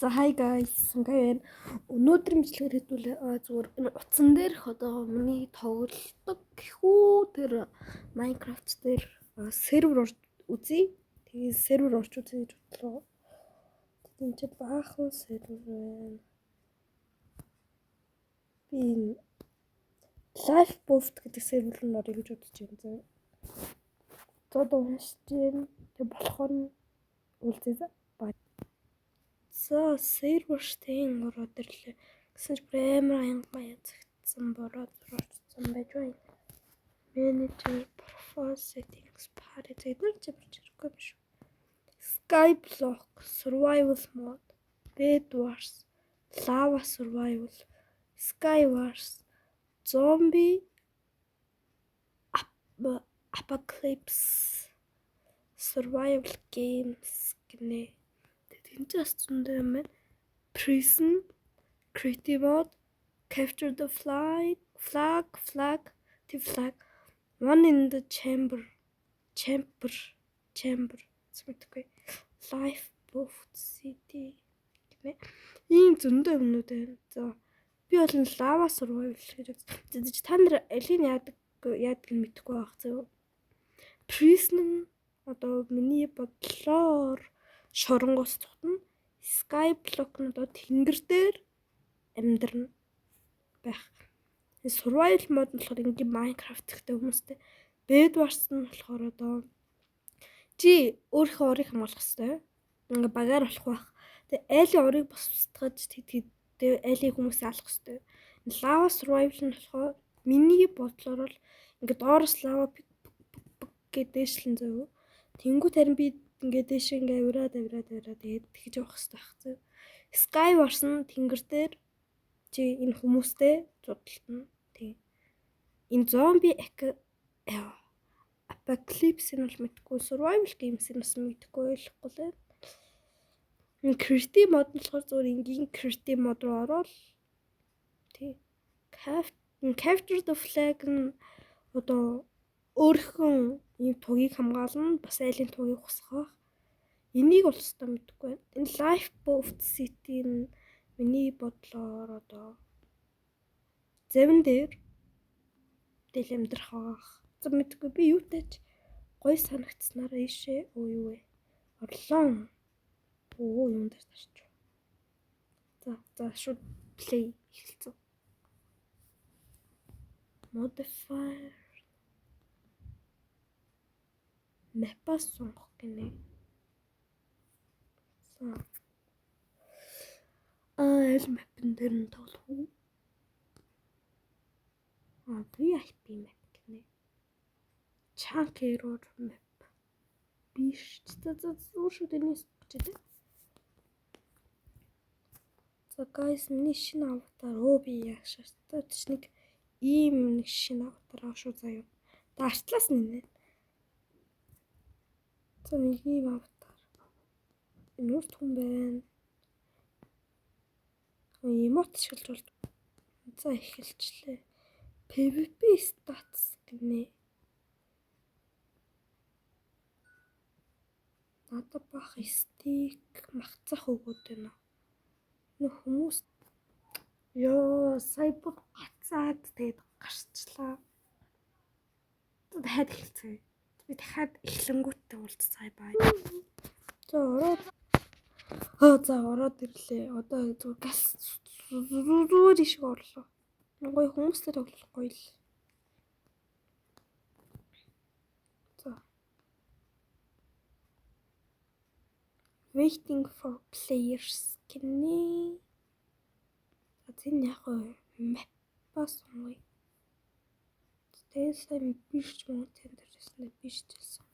За, hi guys, Сангай байна. Өнөөдрийн бичлэгээр хэдүүлээ зүгээр энэ утсан дээрх одоо миний тоглолдог гэхүү тэр Minecraft дээр сервер орж үзье. Тэгээ сервер орж үзье гэж бодлоо. Тэгээд энэ чи баахан сервер байна. Би энэ Lifeboat гэдэг сервер рүү орё гэж бодож байна. За, одоо уншиж байна. Тэг болохоор нь уулзъя. Bye. За, сервертэй ороод ирлээ. Гэсэн ч бүр амар аянга маяг загтсан бороо зурчихсан байж байна. Manager, profile settings, party эдгээр ч ямар ч хэрэггүй юм шүү. Skyblock, survival mode, Bed Wars, Lava survival, Skywars, Zombie Apocalypse, Survival Games гинэ. Тэгээд энэ ч бас зөндөө юм байна. Prison, Creative Mode, Capture the Flag, Flag, Flag, the Flag, One in the Chamber, Chamber, Chamber мэдгүй. Lifeboat City гинэ. Ийм зөндөө юмнууд байна. За, би бол lava survival гэж бодсон. Та нар алийг яадаг яадаг нь мэдэхгүй байх зөө. Prison одоо миний бодлоор шоронгоос цухтана. Skyblock нь одоо тэнгэр дээр амьдрна байх. Survival mode нь болохоор ингийн Minecraft гэхдээ хүмүүстэй. Bed Wars нь болохоор одоо чи өөрийнхөө урыг хамгаалах хэрэгтэй. Ингээ багаар болох байх. Тэгээ айлын урыг бус бусдгаж тэгээ айлын хүмүүсээ алах хэрэгтэй. Lava survival нь болохоор миний бодлоор бол ингээ доороос лава гэдэг дээшлэн зөө. Тэнгүүт харин би ингээ дээш ингээ авираад авираад авираад тэгээд тэгж явах хэрэгтэй байх зөө. Skywars нь тэнгэр дээр чи энэ хүмүүстэй зудалтна. Тий. Энэ зомби apocalypse нь бол мэдгүй, survival games нь бас мэдгүй, ойлгохгүй л байна. Энэ creative mode нь болохоор зүгээр энгийн creative mode руу ороод тий. Capture the flag нь одоо өөрийнхөө ийм тугийг хамгаална, бас айлын тугийг хусгах. Энийг бол өстой мэдэхгүй байна. Энэ Lifeboat City нь миний бодлоор одоо завин дээр тэл амьдрах байх. За, мэдэхгүй, би юутай ч гоё санагдсанараа ийшээ өө юу вэ? Орлон. Өө, юм дээр тарч. За за, шууд play эхэлсэн. Modifier map-аас сонгох гинэ. За. Аа, аль map-н дээр нь тоглох уу? А, VIP map гинэ. Chunk error map. Биш. За за, зүгээр шүү дээ гэж дээ. За guys, миний шинэ аватар өө би яг шаардсан. Чи нэг ийм нэг шинэ аватар аа шүү заяа. За, артлаас нэ. За, нэг ийм аватар. Энэ урт хүн байна. Emote ашиглаж бол. За, эхэлчлээ. PvP stats гинэ. Надад бах stick махцах өгөөд байна. Нөх хүмүүс ёо сая бүр гацаад тэгээд гарчлаа. Дахиад эхэлцгээе. Би дахиад эхлэнгүүтээ уулзцаая, bye. За, ороод Аа, за, ороод ирлээ. Одоо зүгээр газ зүгээр шиг орлоо. Гоё хүмүүстэй тоглох гоё л. За. Waiting for players гинэ. За, зэн яг вэ? Map-аас сонгоё. Тэгээ сайн биш ч юм уу тэн дээрсэн биш ч гэсэн.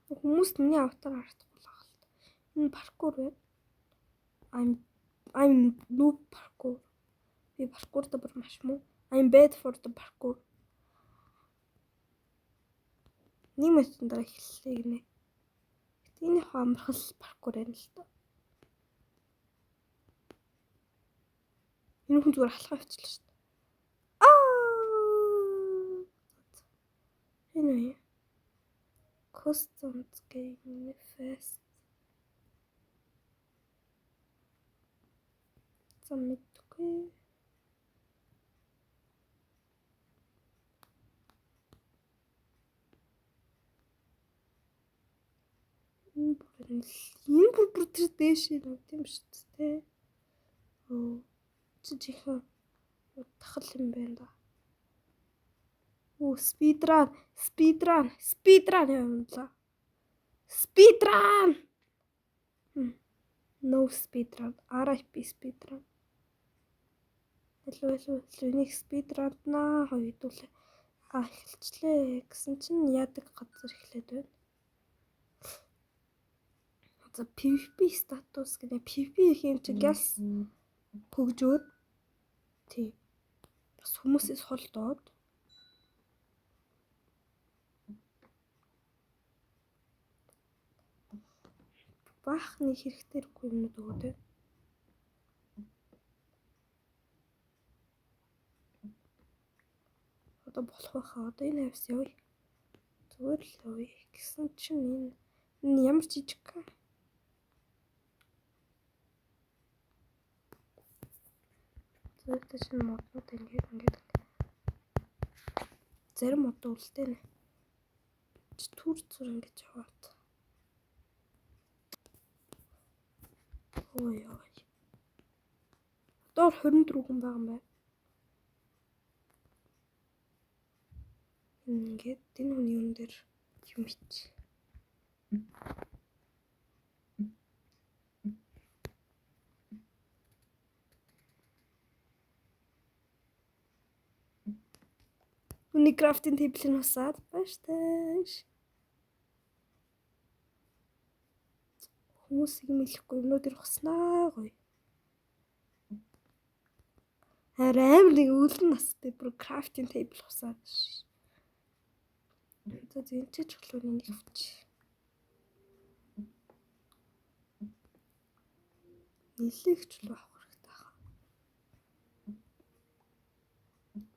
Хүмүүс миний аватар харагдахгүй л байгаа л та. Энэ паркур байна. I'm noob parkour. Би паркур дээр бүр маш муу. I'm bad for the parkour. Нэг минутын дараа эхэллээ гинэ. Гэтэ энэ яг амархал паркур байна л та. Энэ хүн зүгээр алхаа авчлаа шүү дээ. Аа! Энэ үү? Custom game fest. За, мэдгүй. Энэ бүр тэр дээшээ нэг тийм шүү дээ. Оо, чи жихэн удахал юм байна да. Оо, speedrun, speedrun, speedrun юм лаа. Speedrun. No speedrun. RIP speedrun. Илүү илүү илүү нэг speedrun наа хоёрдүүлээ. А, эхэлчлээ гэсэн чинь яадаг газар эхлээд байна. За, PvP статус гэнэ, PvP гэх юм чи гяс хөгжөөд, тий, бас хүмүүсээс холдоод. Баахны хэрэгтэргүй юмнууд өгөөд байна. Одоо болох байхаа. Одоо энэ хавьс явъя. Зүгээр л явъя гэсэн чинь энэ ямар жижиг. Зүгээр чинь моднууд ингээд зарим мод үлдээнэ. Түр зүр ингэж яваад. Ой ой. Одоо 24 хүн байгаа юм байна. Ингээд энэ хүний юм дээр юм ич. Хүний crafting table-ийг хусаад баяртай. Хүмүүсийг мэлэхгүй юмнууд ир хуснаа гоё. Арай амар нэг өлөн настай бүр crafting table хусаад. За, зэнчэж чухлуу нэг авч. Нилээх чулуу авах хэрэгтэй хаа.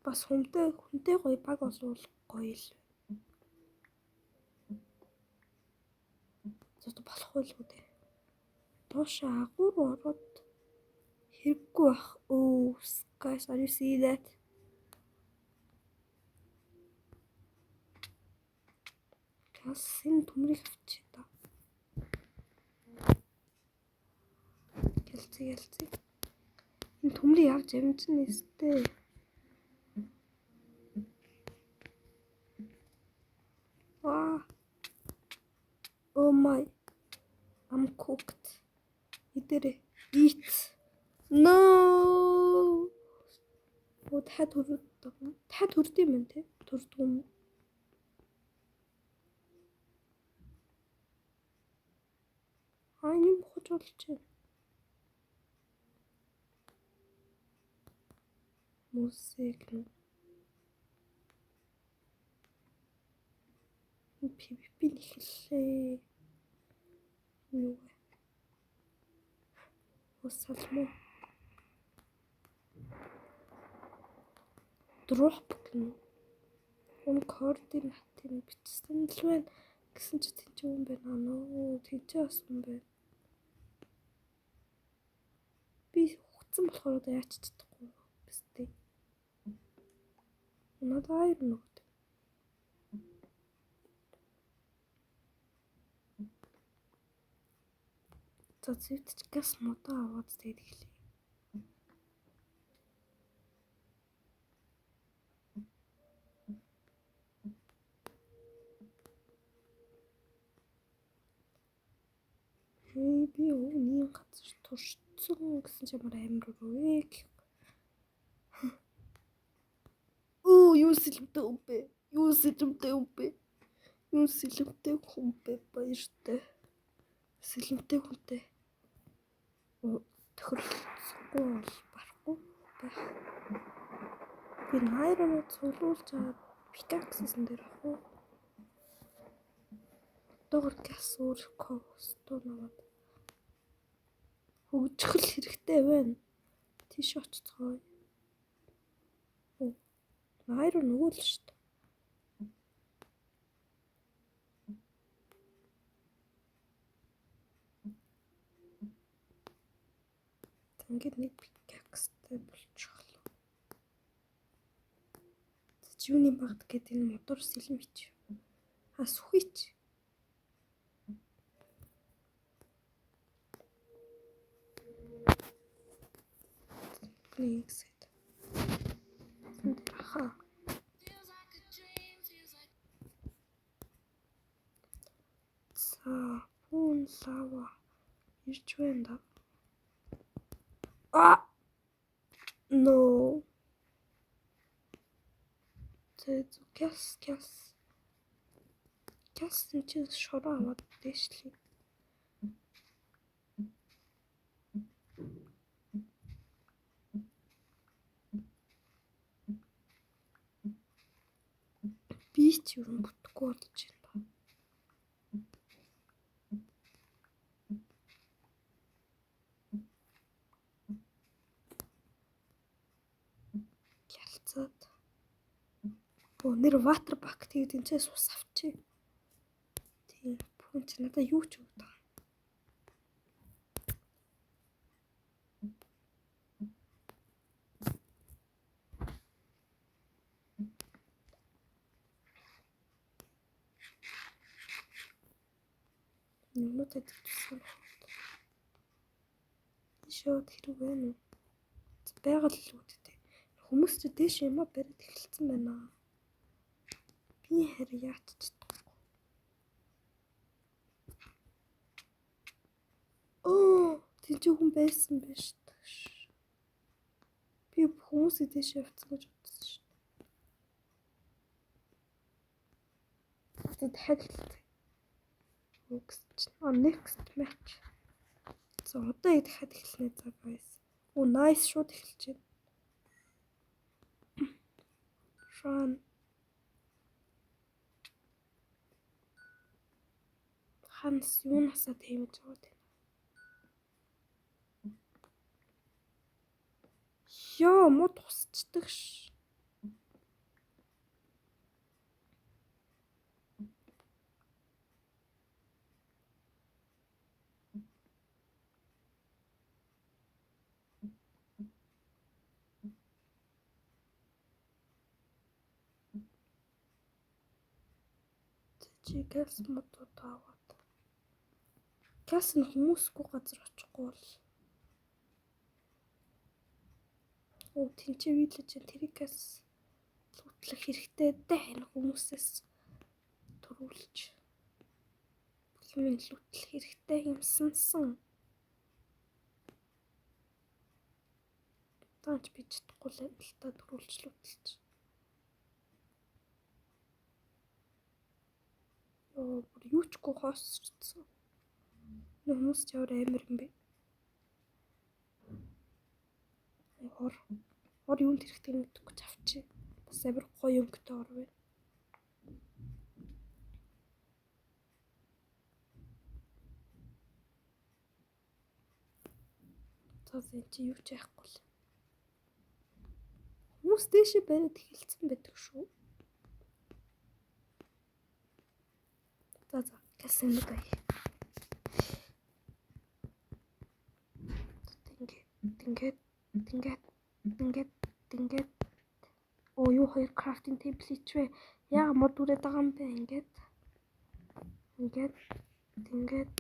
Бас хүнтэй гоё баг олвол гоё л. За, болох байлгүй дээ. Доошо агуур ороод хэрэггүй бах. Oh, guys, are you see that? Бас энэ төмрийг авчи та. Ялцыг ялцыг. Энэ төмрийг авч амжин нэстэй. Аа. Oh my. I'm cooked. Идэрэ. Eat. No. Оо, дахиад төрөд. Дахиад төрд юм байна те. Төрдөг юм уу? Аа, энэ бохож болж байна. Мусик нь PvP нэхэллээ. Юу вэ? Ус салмуу. Drop гэнэ. Он координатын бичсэн л байна. Гэсэн чи тэн чи юм байна нөө. Тэн чи бас юм байна. Би хүцэн болохоор одоо яаж чадахгүй бистэ. Надад iron өгд. За, зэвтч газ модоо аваад тэгээд эхлэе. Хей, би өвний газар туршсан гэсэн чи ямар амар өрөө гэх. Оо, юу сэлэмтэй юм бэ? Юу сэлэмтэй юм бэ? Юу сэлэмтэй хүн бэ? Баяртай. Сэлэмтэй хүнтэй тохиролцохгүй бол барахгүй байх. Би iron ууд цуглуулж аваад pickaxe-сэн дээр ах уу? Одоогор газ өөр cobblestone аваад хөгжих л хэрэгтэй байна. Тийш очицгоё. Оо. Iron нөгөө л шүү дээ. Ингээд нэг pickaxe-тай болчихлоо. За, юуны багт гэдэг энэ модоор сэлэм хич. А, сүхийч. Next. Аха. За, бүүн лава ирж байна да. А! No. Зэ зү гяс гяс. Гяс чи шороо аваад дээшлээ. Би ч юу бүтэхгүй болж байна. Ялцаад. Оо, нэр water bucket гэдэг энэ ус авчи. Тийм, бүхэн чи надаа юу ч өгдөг байгаа. Юмнуудад туссан. Шууд хэрэг байна уу? Байгаль л үүдтэй. Хүмүүс ч дээш юм а бариад эхэлсэн байна. Би харин яач чадахгүй. Оо, тийч хүн байсан байж шүү. Би хүмүүсийг дээш явцсан гэж бодсон шүү. Тэгээд дахиад эхэлсэн. Next. Next match. За, одоо яг дахиад эхэлнэ, за, guys. Оо, nice, шууд эхэлж байна. Run. Ханс юунасаа тэмэж байгаа тийм. Йоо, мод тусчдаг ш. Чи газ модууд аваад. Газ нь хүмүүсгүй газар очихгүй бол. Оо, тэнцээ village тэрийг газ луутлах хэрэгтэй дээ, энэ хүмүүсээс төрүүлж. Бүлмэн луутлах хэрэгтэй юмсансан. Таач би чадахгүй л л та төрүүлж луутлаж. Йоо, бүр юу чгүй хоосчсон. Энэ хүмүүс ч ямар амар юм бэ? Ор. Ор юунд хэрэгтэй мэдэхгүй ч авчи. Бас амар гоё өнгөтэй ор байна. За, энэ чи юу ч яахгүй л. Хүмүүс дээшээ бариад эхэлсэн байдаг шүү. За за, гялсан юм бай. Ингээд ингээд ингээд ингээд ингээд. Оо, юу, хоёр crafting table хийчвэ. Яага мод үрээд байгаа юм бэ? Ингээд ингээд ингээд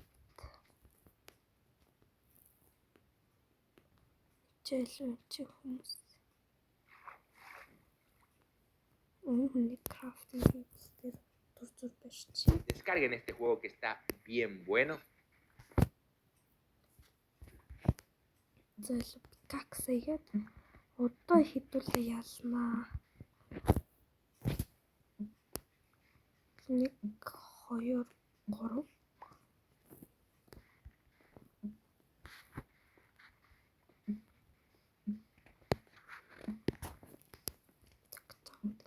хичээл чи хүмүүс. Өмнө нэг crafting table дээр дур зүр барьчих. Descarguen este juego que está bien bueno. За, pickaxe хийгээд одоо хэдүүлээ ялнаа. 1 2 3.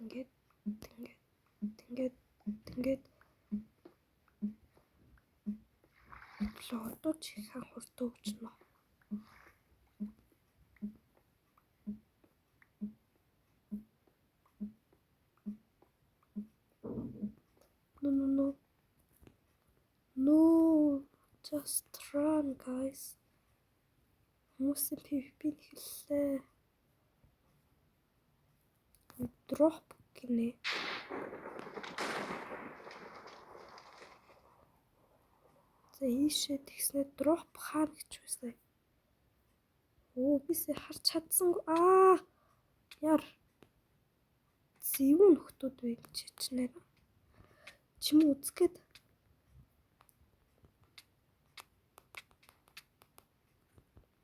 Ингээд ингээд ингээд ингээд одоо ч их хурд өгчнө. No, no, no. No, just run, guys. Хүмүүсийн PvP нэхэллээ. Drop гинэ. За ийшээ тэгснэ drop хаана гэж байсан. Оо би сая харж чадсангүй. Аа яар. Зэвүүн нөхдүүд вэ гэж чичнэ. Чим үзгээд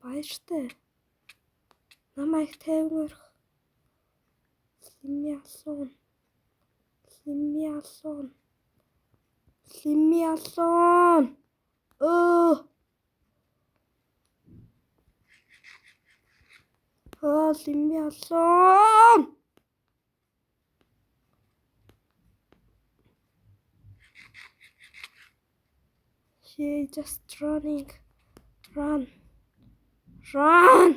баяртай. Намайг тайван орхи. Leave me alone. Leave me alone. Leave me alone. Өө. Аа, leave me alone. He just running. Run. Run.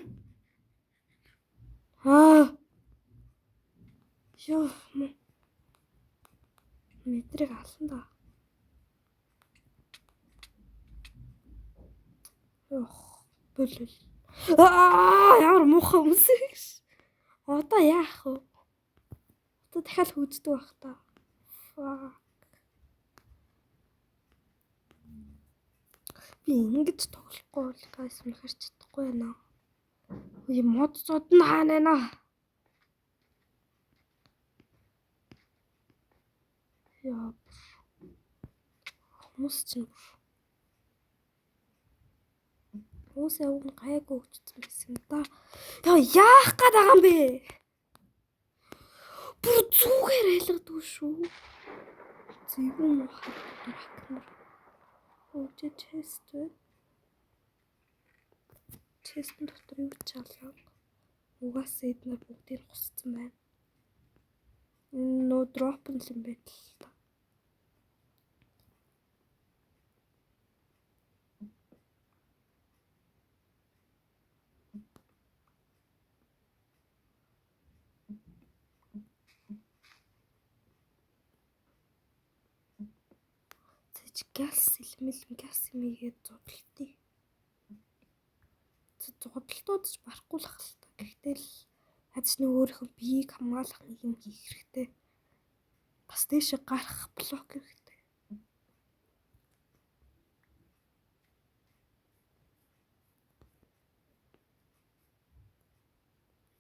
Аа. Йоо. Мэдрэг алсан да. Ох, болол. Аа, ямар муухай хүмүүс гэж. Одоо яах вэ? Одоо дахиад хөгждөг байх та. Fuck. Би ингэж тоглохгүй бол guys үнэхээр чадахгүй байна. Үгүй мод зод нь хаана байна? Яа. Хүмүүс чинь бүр. Хүмүүс явна гайгүй хөгжсөн байсан да. Яа, яах гээд байгаа юм бэ? Бүр зүгээр айлгадаг шүү. Зэвүүн муухай хакнар. Өөжөө chest байна. Chest дотор юу ч алга. Угаасаа эднэр бүгдийг хусцсан байна. Энэ нөө drop нь л юм байт л та. Зэж газ илмэл газ юмгээд зудалтыг. Зудалтууд ч барахгүй л ах л та. Гэхдээ л хадч нэг өөрийнхөө биеийг хамгаалах нэг юм хийх хэрэгтэй. Бас дээшээ гарах блок хэрэгтэй.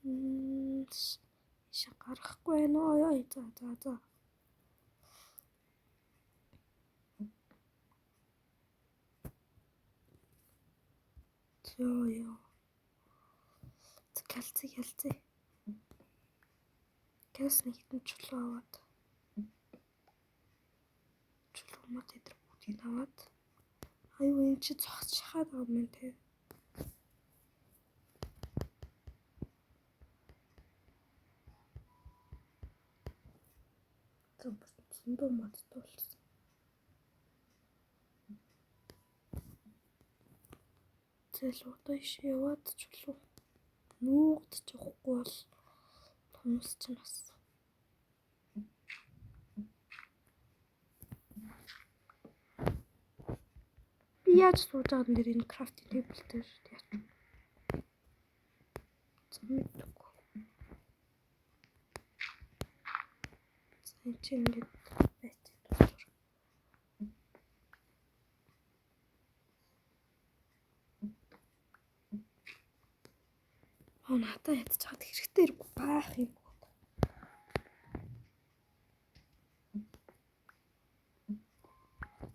Ийшээ гарахгүй байна уу? Яа, за за за. Йоо ёо. Кальци кальци. Газ нэг хитэн чулуу аваад. Чулуу мод эдэр бүгдийг аваад. Аюу энэ чи цогц шахаад байгаа юм те. За зөндөө модтой болсон. Зэл одоо иш яваад чулуу нуугдчих явахгүй бол хүмүүс чинь бас би яаж сууж байгаа юм дээр энэ crafting table дээр яач. За мэдгүй. За энэ чинь ингэж байж дотор. Оо надад ядчихад хэрэгтэй хэрэггүй байх юм.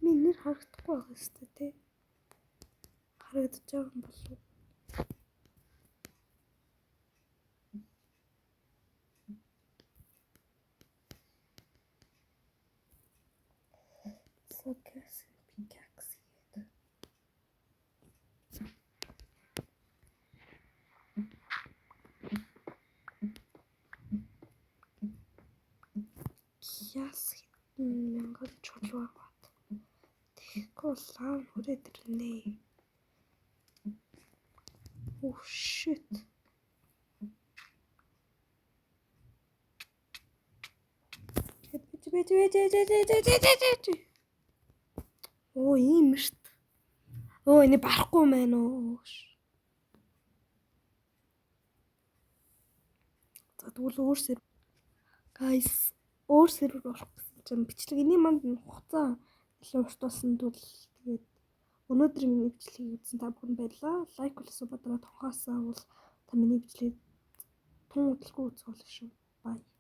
Миний нэр харагдахгүй байгаа сте тий. Харагдаж байгаа юм болов уу? So pickaxe гэдэг. Яс хэдэн мянган чулуу аваад. Тэгэхгүй лав хүрээд ирнэ. Oh shit. Бич бич бич бич бич бич бич. Оо ийм шт. Оо энийг барахгүй мэн үү. За, тэгвэл өөр сервер, guys, өөр сервер орох гэсэн чинь бичлэгийн манд нь хугацаа нэлээд урт болсон тул тэгээд өнөөдөр миний бичлэгийг үзсэн та бүхэн баярлалаа. Like болон sub дараад тонхоосоо бол та миний бичлэгийг тун удалгүй үзэх болно шүү. Bye.